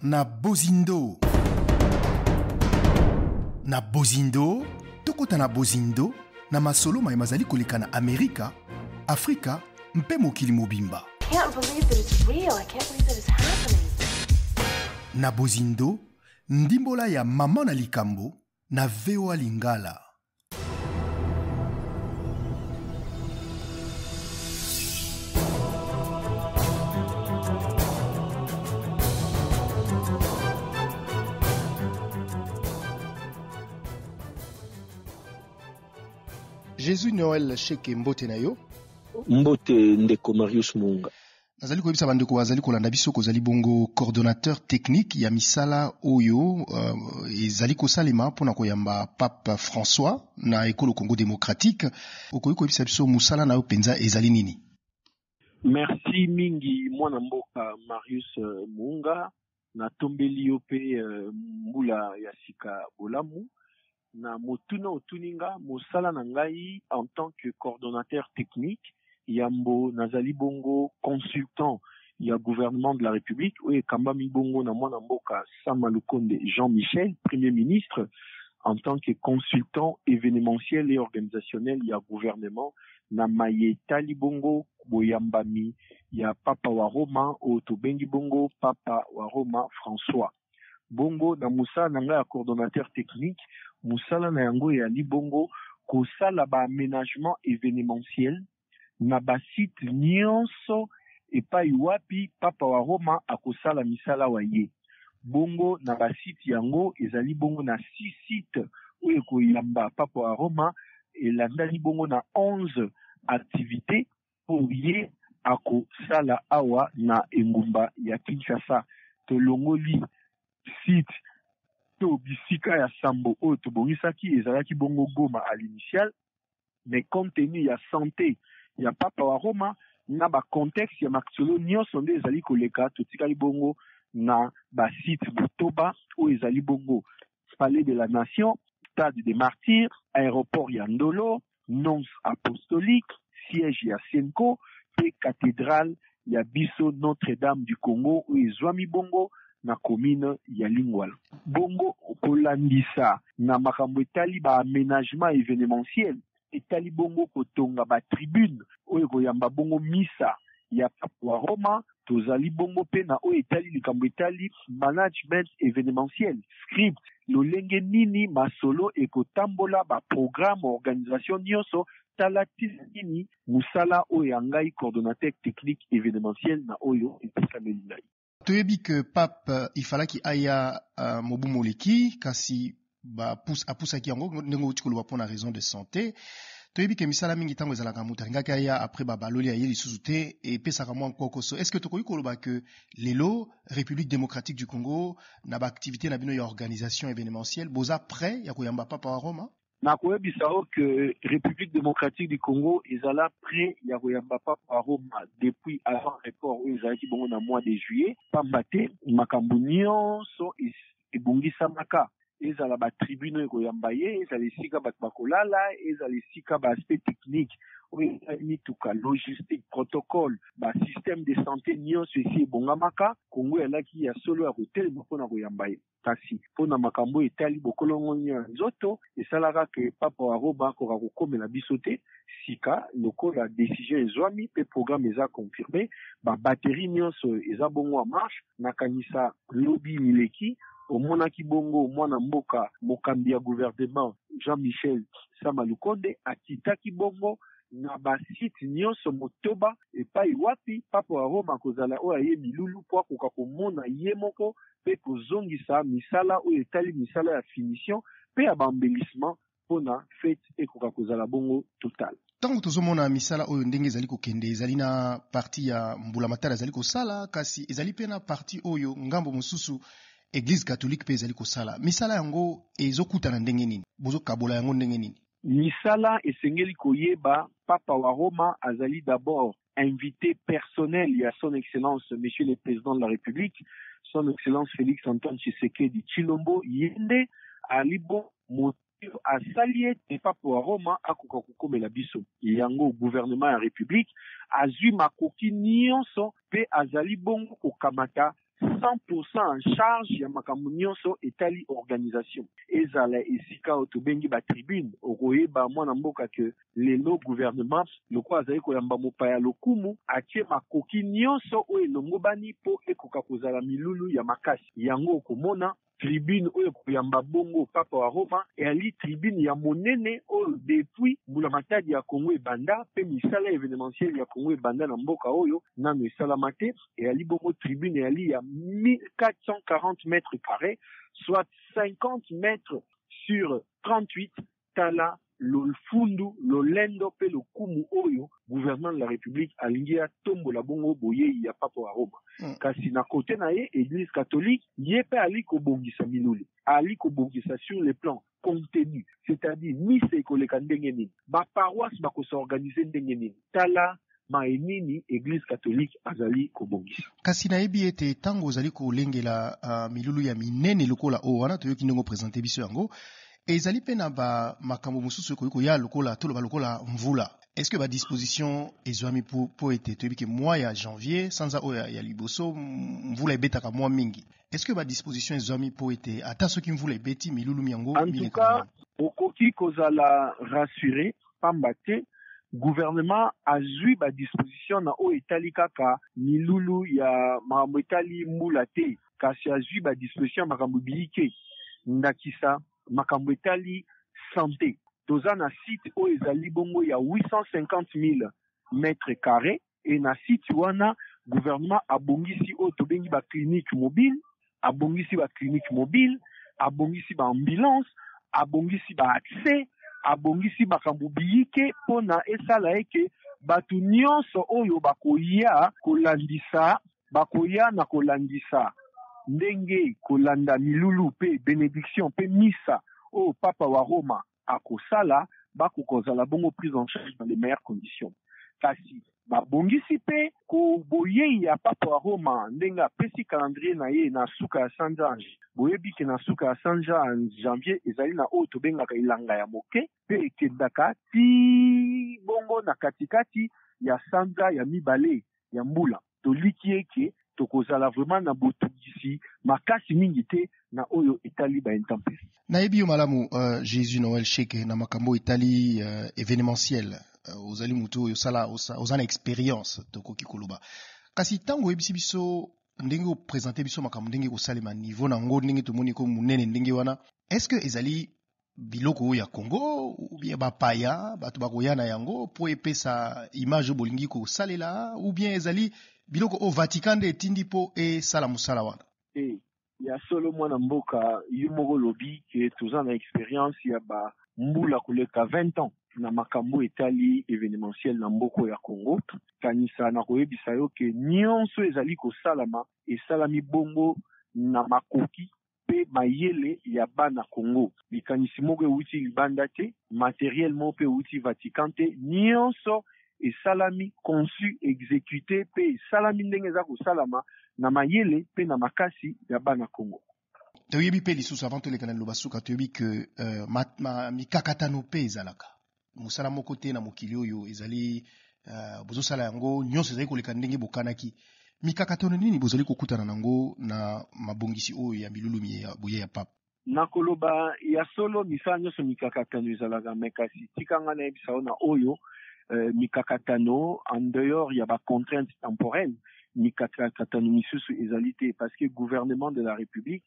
Na bozindo. Na bozindo, tokota na bozindo na masolo maye mazali koleka na Amerika, Afrika mpe mokili mobimba. Can't believe that it's real. I can't believe that it's happening. Na bozindo, ndimbola ya mama na likambo na VOA Lingala. Jésus Noël Sheke mbote na yo. Mbote ndeko Marius Munga. Nazali koyebisa bandeko bazali kolanda biso kozali bongo coordonnateur technique ya misala oyo uh, ezali kosalema mpona koyamba Pape François na ekolo Congo démocratique. Okoki koyebisa biso mosala na yo mpenza ezali nini? Merci mingi mwana mboka Marius euh, Muunga, natombeli yo mpe euh, mbula ya sika bolamu. Na motuna otuni nga, mosala na ngai en tant que coordonnateur technique, yambo nazali bongo consultant ya gouvernement de la République oyo ekambami bongo na mwana mboka Sama Lukonde Jean-Michel, Premier ministre, en tant que consultant événementiel et organisationnel ya gouvernement na maye etali bongo boyambami ya Papa wa Roma oyo tobengi bongo Papa wa Roma François. Bongo na mosala na ngai ya coordonnateur technique, mosala na yango eyali bongo kosala ba amenagements evenementiels na ba sites nionso epai wapi Papa wa Roma akosala misala wa ye. Bongo na ba sites yango ezali bongo na six sites oyo ekoyamba Papa wa Roma, elandani bongo na 11 activites oyo ye akosala awa na engumba ya Kinshasa. Tolongoli site to bisika ya sambo oyo tobongisaki, ezalaki bongo Goma à l'initial, mais compte tenu ya sante ya Papa wa Roma na ba contexte ya masolo nionso nde ezali koleka, totikali bongo na ba sites motoba oyo ezali bongo Palais de la Nation, Stade des Martyrs, aeroport ya Ndolo, Nonce apostolique, siège ya Cenco mpe cathedrale ya biso Notre Dame du Congo oyo ezwami bongo na commune ya Lingwala. Bongo kolandisa na makambo etali ba amenagements evenementiels, etali bongo kotonga ba tribunes oyo ekoyamba bongo misa ya Pape wa Roma, tozali bongo mpe na oyo etali likambo etali management evenementiel, script, lolenge nini masolo ekotambola, ba programmes, organisation nionso, tala ntina nini mosala oyo ya ngai coordonnateur technique evenementiel na oyo epesameli ngai. Toyebi que Pape il fallaki aya uh, mobu moleki kasi ba pousse apusaki yango ndenge outi koloba mpo na raison de santé. Toyebi ke misala mingi ntango ezalaka moto alingaki aya après babaloli aye lisusu te epesaka mwa nkokoso. Est-ce que tokoki koloba que lelo République démocratique du Congo na ba activité na bino ya organisation événementielle boza prêt ya koyamba Papa wa Roma? Nakoyebisa yo que Republique democratique du Congo ezala près ya koyamba Pape wa Roma depuis avant report oyo ezalaki bongo na mois de juillet, pamba te makambo nionso ebongisamaka, ezala ba tribunes oyo ekoyamba ye, ezala esika bato bakolala, ezala esika ba aspects techniques oyo etali mituka, logistique, protocole, ba systèmes de sante nionso esi ebongamaka. Congo ezalaki ya solo ya kotelema mpo na koyamba ye. Kasi, mpo na makambo oyo etali bokolongono ya nzoto, esalaka que Papa wa Roma akoka kokomela biso te. Sika, lokola decision ezwami mpe programme eza confirme, ba batteries nionso eza bongo en marche. Nakanisa lobi mileki, omonaki bongo mwana mboka mokambi ya gouvernement Jean-Michel Sama Lukonde akitaki bongo na ba sites nionso motoba epayi wapi Papa wa Roma akozala oyo aye milulu mpo akoka komona ye moko mpe kozongisa misala oyo etali misala ya finition mpe ya ba embellissement mpo na fete ekoka kozala bongo total. Ntango tozomona misala oyo ndenge ezali kokende, ezali na partie ya mbulamatari azali kosala, kasi ezali mpe na partie oyo ngambo mosusu Eglise catholique mpe ezali kosala. Misala yango ezokutana ndenge nini? Bozokabola yango ndenge nini? Misala esengeli koyeba Papa wa Roma azali d'abord invité personnel ya Son Excellence Monsieur le President de la Republique, Son Excellence Felix Antoine Tshisekedi Tshilombo, ye nde ali bo moto asali ete Papa wa Roma akoka kokomela biso. Yango gouvernement ya Republique azwi makoki nionso mpe azali bongo kokamata 100% en charge ya makambo nyonso etali organisation. Ezala esika oyo tobengi ba tribune, okoyeba mwana mboka ke lelo gouvernement lokola azali koyamba mopaya lokumu, atie makoki nyonso oyo elongobani mpo ekoka kozala milulu ya makasi. Yango okomona tribune oyo ekoyamba bongo Papa wa Roma eyali tribune ya monene oyo depuis mbulamatadi ya Congo ebanda mpe misala evenementiel ya Congo ebanda na mboka oyo nanu esalama te. Eyali bongo tribune eyali ya 1440 mètres carres, soit 50 mètres sur 38. Tala lofundu, lolendo mpe lokumu oyo gouvernement de la Republique alingi atombola bongo boyei ya Papa wa Roma. Kasi na kote na ye, Eglise catholique ye mpe ali kobongisa milulu, ali kobongisa sur le plan contenu, c'est-à-dire misa ekoleka ndenge nini, ba paroisses bako s'organiser ndenge nini. Tala maye nini Eglise catholique azali kobongisa. Kasi nayebi ete tango ozali kolengela milulu ya minene lokola oyo wana toyoki ndenge o presenter biso yango, ezali mpe na ba makambo mosusu ekoki koya lokola toloba lokola mvula. Est-ce que ba dispositions ezwami po ete toyebi ke mois ya janvier, sanza oyo ya liboso, mvula ebetaka mwa mingi. Est-ce que ba dispositions ezwami po ete ata soki mvula ebeti milulu myango En tout mileka cas, malamu? okoki kozala rassurer pamba te gouvernement azwi ba dispositions na oyo etali kaka milulu ya makambo etali mbula te, kasi azwi ba dispositions ya makambo biyike, ndakisa makambo etali sante. Toza na site oyo ezali bongo ya 850.000 mètres carres et na site wana gouvernement abongisi oyo tobengi ba cliniques mobiles, abongisi ba cliniques mobiles, abongisi ba ambulances, abongisi ba accès, abongisi makambo biyike pona esala eke bato nyonso oyo bakoya kolandisa, bakoya na kolandisa ndenge kolanda milulu pe benediction pe misa oyo Papa wa Roma akosala, bakoka kozala bongo prise en charge dans les meilleures conditions. Kasi babongisi pe ko boyei ya Papa wa Roma ndenge apesi calendrier na ye na suka ya sanza, boyebi ke na suka ya sanza ya janvier ezali na oyo tobengaka elanga ya moke pe ekendaka ti bongo na katikati ya sanza ya mibale ya mbula. Toliki eke tokozala vraiment na botungisi makasi mingi te na oyo etali ba intemperies. Nayebi yo malamu Jesus Noël Sheke na makambo oyo etali evenementiel. Ozali moto oyo osala, oza na experience tokoki koloba. Kasi tango oyebisi biso ndenge o presenter biso makambo ndenge ekosalema, niveau na yango ndenge tomoni ekomi monene ndenge wana, est-ce que ezali biloko oyo ya Congo ou bien bapaya bato bakoya na yango po epesa image oyo bolingi kosalela, ou bien ezali biloko oyo Vatican nde etindi po esala mosala wana? Te, ya solo mwana mboka, yo moko olobi ke toza na experience ya ba mbula koleka 20 ans na makambo etali evenementiel na mboka oyo ya Congo. Kanisa na koyebisa yo ke nionso ezali kosalama esalami bongo na makoki pe mayele ya bana Congo. Likanisi moko ewuti libanda te, materiel moko pe ewuti Vatican te, nionso esalami, conçu, execute pe esalami ndenge eza kosalama na mayele pe na makasi ya bana Congo. Toyebi pe lisusu, avant toleka na liloba suka, toyebi que mikakatano pe ezalaka. Mosala moko te na mokili oyo ezali bozosala yango nyonso ezali koleka ndenge bokanaki. Mikakatano nini bozali kokutana na yango na mabongisi oyo ya milulu miye ya boye ya Pape? Nakoloba ya solo, misala nyonso mikakatano ezalaka, mais kasi tika ngai nayebisa yo na oyo mikakatano en dehors ya ba contraintes temporelles, mikakatano misusu ezali te parce que gouvernement de la Republique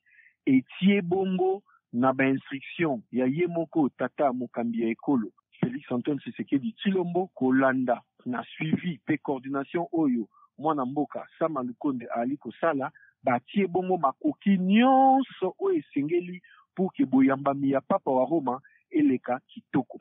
etie bongo na ba instructions ya ye moko tata mokambi ya ekolo Felix Antoine Tshisekedi Tshilombo kolanda na suivi pe coordination oyo mwana mboka Sama Lukonde aali kosala, batie bongo makoki nionso oyo esengeli pour que boyambami ya Papa wa Roma eleka kitoko.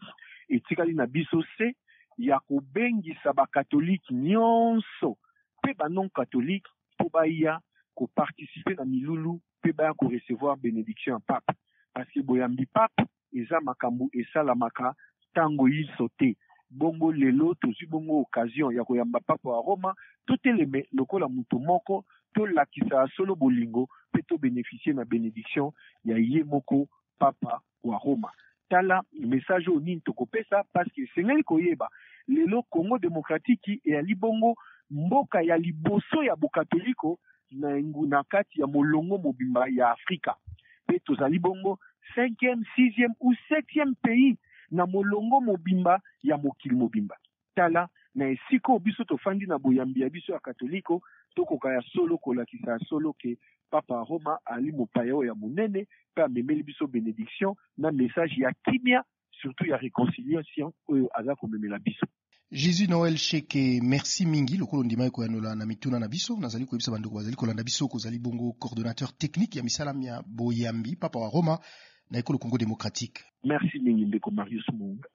Etikali na biso se ya kobengisa ba catholiques nionso pe ba non catholiques po baya ko participer na milulu pe baya ko recevoir benediction ya Pape parce que boyambi Pape eza makambu esalamaka tango inso te. Bongo lelo tozui bongo occasion ya koyamba Pape wa Roma, toteleme lokola moto moko, tolakisa ya solo bolingo pe to beneficier na benediction ya ye moko Papa wa Roma. Tala message oyo nini tokopesa parce que esengeli koyeba lelo Congo democratiki eyali bongo mboka ya liboso ya bokatoliko. na engu na kati ya molongo mobimba ya Afrika. Mpe tozali bongo cinquième, sixième ou septième pays na molongo mobimba ya mokili mobimba. Tala, na esika oyo biso tofandi na boyambi ya biso ya Katoliko, tokoka ya solo kolakisa ya solo ke Papa ya Roma ali mopaya oyo ya monene mpe amemeli biso benediction na message ya kimia, surtout ya reconciliation oyo aza komemela biso. Jesus Noël Sheke, merci mingi lokola ondimaki koyanola na mituna na biso. Nazali koyebisa bandeko bazali kolanda biso kozali bongo coordonnateur technique ya misala mya boyambi Papa wa Roma na ekolo Congo démocratique. Merci mingi ndeko Marius Munga.